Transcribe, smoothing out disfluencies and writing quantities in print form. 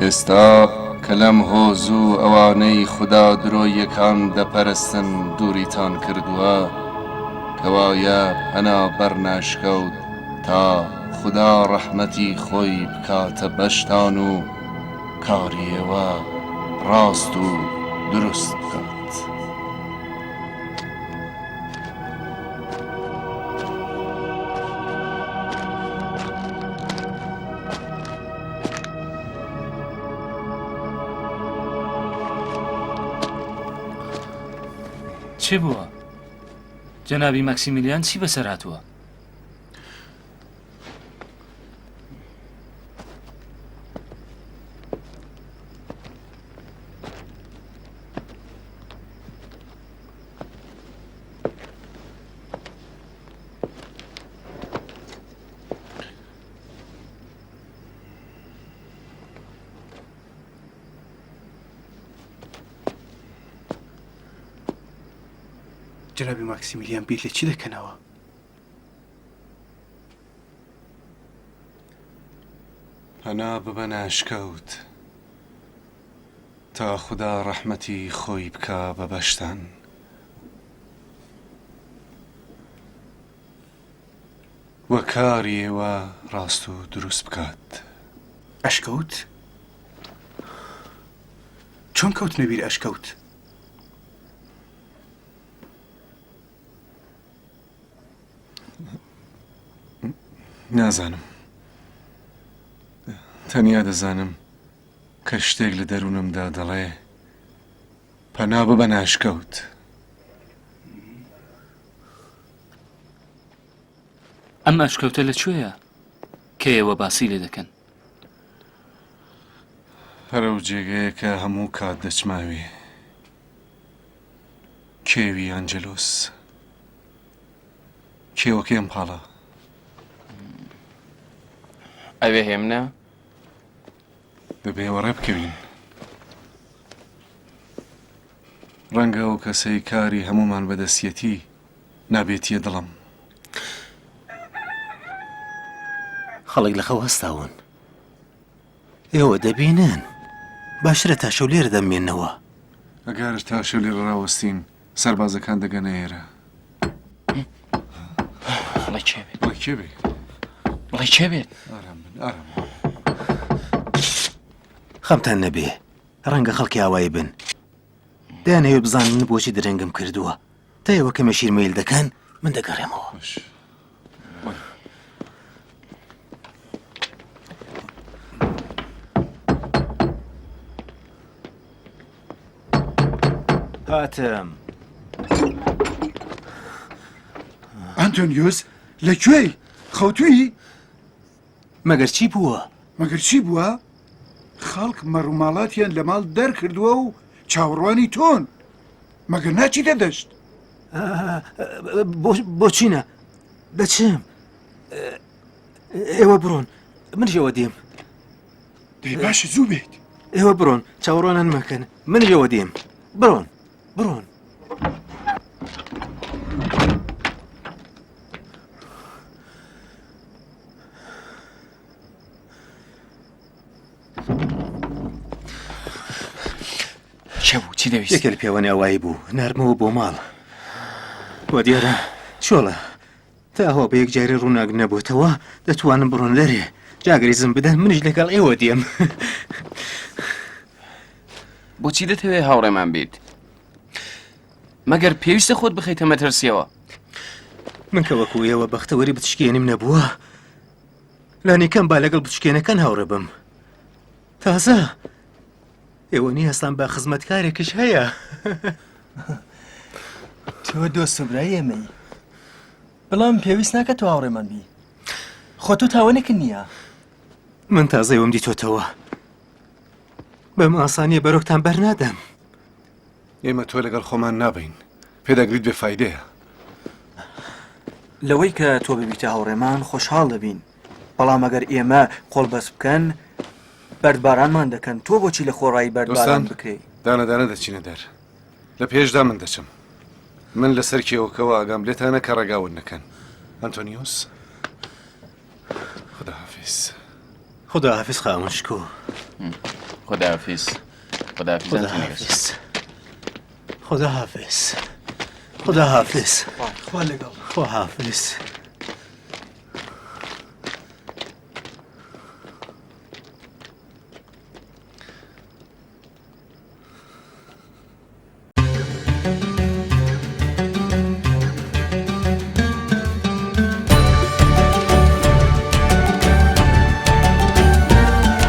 ئێستا کە لەم هۆز و ئەوانەی خودا درۆییەکان دەپەرستن دووریتان کردووە، کەوایە پەنا بەرنە ئەشکەوت تا خودا ڕەحمەتی خۆی بکاتە بەشتان و کاری ئێوە ڕاست و دروست بکات. چی بووە؟ جەنابی مەکسیمیلیان چی بەسەر هاتووە؟ جەنابی ماکسیمیلیان بیر لە چی دەکەنەوە؟ پەنا ببەنە ئەشکەوت تا خودا ڕەحمەتی خۆی بکا بە بەشتان. و کاری ئێوە ڕاست و دروست بکات. ئەشکەوت؟ چۆن کەوتنە بیر ئەشکەوت؟ نازانم. تەنیا دەزانم کە شتێک لە دەروونمدا دەڵێ پەنا ببەنە ئەشکەوت. ئەم ئەشکەوتە لە کوێیە کە ئێوە باسی لێ دەکەن؟ هەر ئەو جێگەیە کە هەموو کات دەچمە ئەوێ. کێوی ئەنجلۆس. کێوەکەی ئەم پاڵە. ئەوێ هێمنە؟ دەبێ وەڕێ بکەوین. ڕەنگە ئەو کەسەی کاری هەموومان بەدەستیەتی نابێتیە دڵم. خەڵک لە خەو هەستاون. ئێوە دەبینن. باشترە تا شەو لێرە دەمێنەوە. ئەگەر تا شەو لێرە ڕاوەستین، سەربازەکان دەگەنە ئێرە. بڵێ کێ بێت؟ بڵێ کێ بێ؟ بڵێ کێ بێت؟ ئارام بن، ئارام بن. خەمتان نەبێ. ڕەنگە خەڵکی ئاوایی بن. دەیانەوێت بزانن من بۆچی درەنگم کردووە. تا ئێوە کەمێ شیر مەیل دەکەن، من دەگەڕێمەوە. هاتم. ئەنتۆنیۆس لە کوێی؟ خەوتووی؟ مەگەر چی بووە؟ مەگەر چی بووە؟ خەڵک مەڕوماڵاتیان لە ماڵ دەرکردووە و چاوەڕوانی تۆن. مەگەر ناچیتە دەشت؟ بۆچی نا؟ دەچم. ئێوە بڕۆن، منیش ئێوە دێم. دەی باشە زوو بێت. ئێوە بڕۆن، چاوەڕوانان مەکەن، منیش ئێوە دێم. بڕۆن، بڕۆن. کێ بوو چی دەویست؟ یەکێ لە پیاوانی ئاوایی بوو ناردمەوە بۆ ماڵ وە دیارە چۆڵە تا هەوا بە یەکجاری ڕووناک نەبووتەوە دەتوانم بڕۆن لەرێ جاگریزم بدەن منیش لەگەڵ ئێوە دێم بۆچی دەتەوێ هاوڕێمان بیت مەگەر پێویستە خۆت بخەیتە مەترسیەوە من کە وەکو ئێوە بەختەوەری بچکێنیم نەبووە لانیکەم با لەگەڵ بچکێنەکان هاوڕێ بم تازە ئێوە نیازتان بە خزمەتکارێکیش هەیە. تۆ دۆست و برای ئێمەی. بەڵام پێویست ناکە تۆ هاوڕێمان بی. خۆ تۆ تاوانێکت نییە. من تازە ئێوەم دیتۆتەوە. بەم ئاسانییە بەرۆکتان بەرنادەم. ئێمە تۆ لەگەڵ خۆمان نابەین. پێداگریت بێ فایدەیە. لەوەی کە تۆ ببیتە هاوڕێمان خۆشحاڵ دەبین. بەڵام ئەگەر ئێمە قۆڵبەست بکەن بەردبارانمان دەکەن تۆ بۆچی لە خۆڕایی بەردباران دۆستان بکرێی؟ دانە دانە دەچینە دەر لە پێشدا من دەچم من لەسەر کێوەکەوە ئاگام لێتانە کە ڕێگا ون نەکەن ئەنتۆنیۆس خوداحافیز خوداحافیز خاوەن شکۆ. خداحافظ. خداحافظ خداحافظ. خداحافظ. خداحافظ. خوا لەگەڵ. خواحافظ.